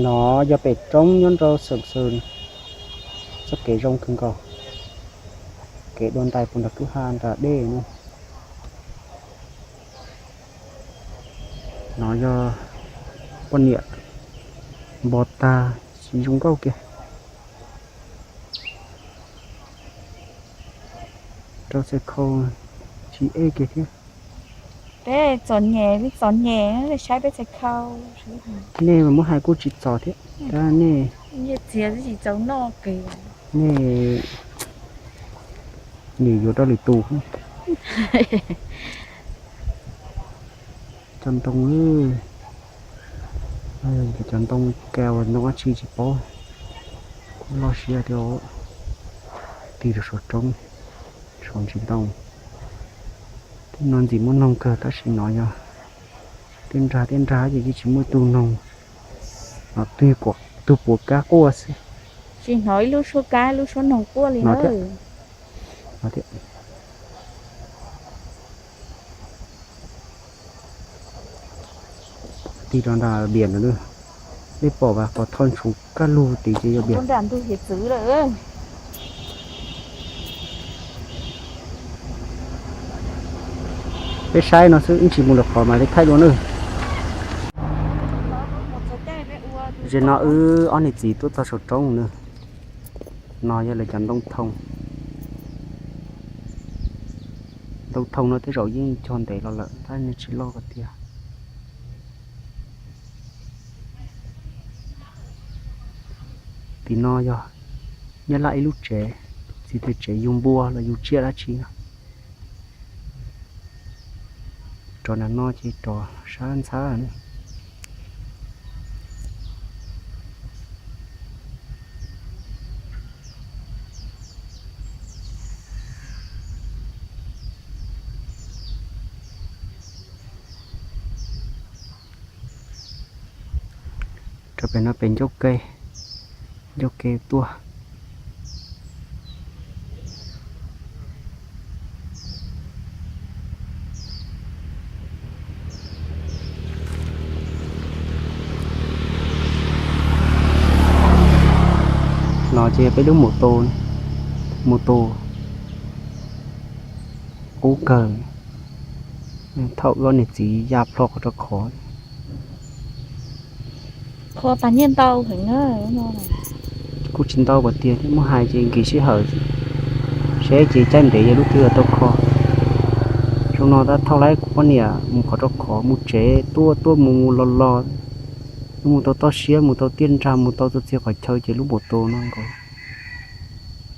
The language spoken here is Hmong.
No yog pem roob nyob rau Xeem Xwm, txoj kev zoo kawg nkaus, kev dua ntais puag nram kwj ha nram dej no. No yog poj niam npog tag tsis zoo nkauj kiag. Rau txhais khau tsis ej kiag thiab. Peb txom nyem li txom nyem, saib peb txhais khau. Nej mas muab hais kuj tsis txom thiab, tab nej txiav tsis txaus noj kiag. Nej nim yuav rau lwm tus. Cov ntoo, cov ntoo ka ua ntoo dab tsi tsis paub, kuj loj siab thiab. Tig rau saum roob, saum ntsis ntoo. Tej no ntxim muaj noog kawg tab sis no yog tej nrag tej nrag ces yeej tsis muaj tus noog, no twg puas kab quaj xwb. Tsis hnov ib lub suab kab lub suab noog quaj li no thiab. Tig rau nram biam no, nej pom vas qhov thoj ntshum kaj lug tid ces yog biam. Peb saib no xwb, ib ntsis mus lawm qhov mas peb thaij dua na. Zaum no wb ob niam txiv tuaj txog saum roob na. No yog lawv cov ntoo thoo. Ntoo thoo no tej zaum yeej cog ntev los lawm tab nws tsis loj tiag. Tim no yog Nyab Laj ib lub tsev, txiv tias tsev yug npua los yug tsiaj dab tsi no. Rov nram no ces rov sab ntxhab. Rau pem no pem ncauj ke, ncauj ke tuaj. No ces peb lub mus tus, mus tus qub kawg, thaum wb ob niam txiv ya plho qhov rau qhov. Qhov tas nyiaj ntau heev na. Kuj tsis ntau pas tiag thiab, muab hais ces nkim sij hawm, seb ces caij ntev yog lub twg los tau kho. Zoo no tab thauj laib kuv poj niam mus qhov rau qhov, mus tsev tuaj tuaj mus mus los los, mus tau toj siab, mus tau tiaj nrag, mus tau txog txhia qhov chaw ces lub npau taws no nkaus.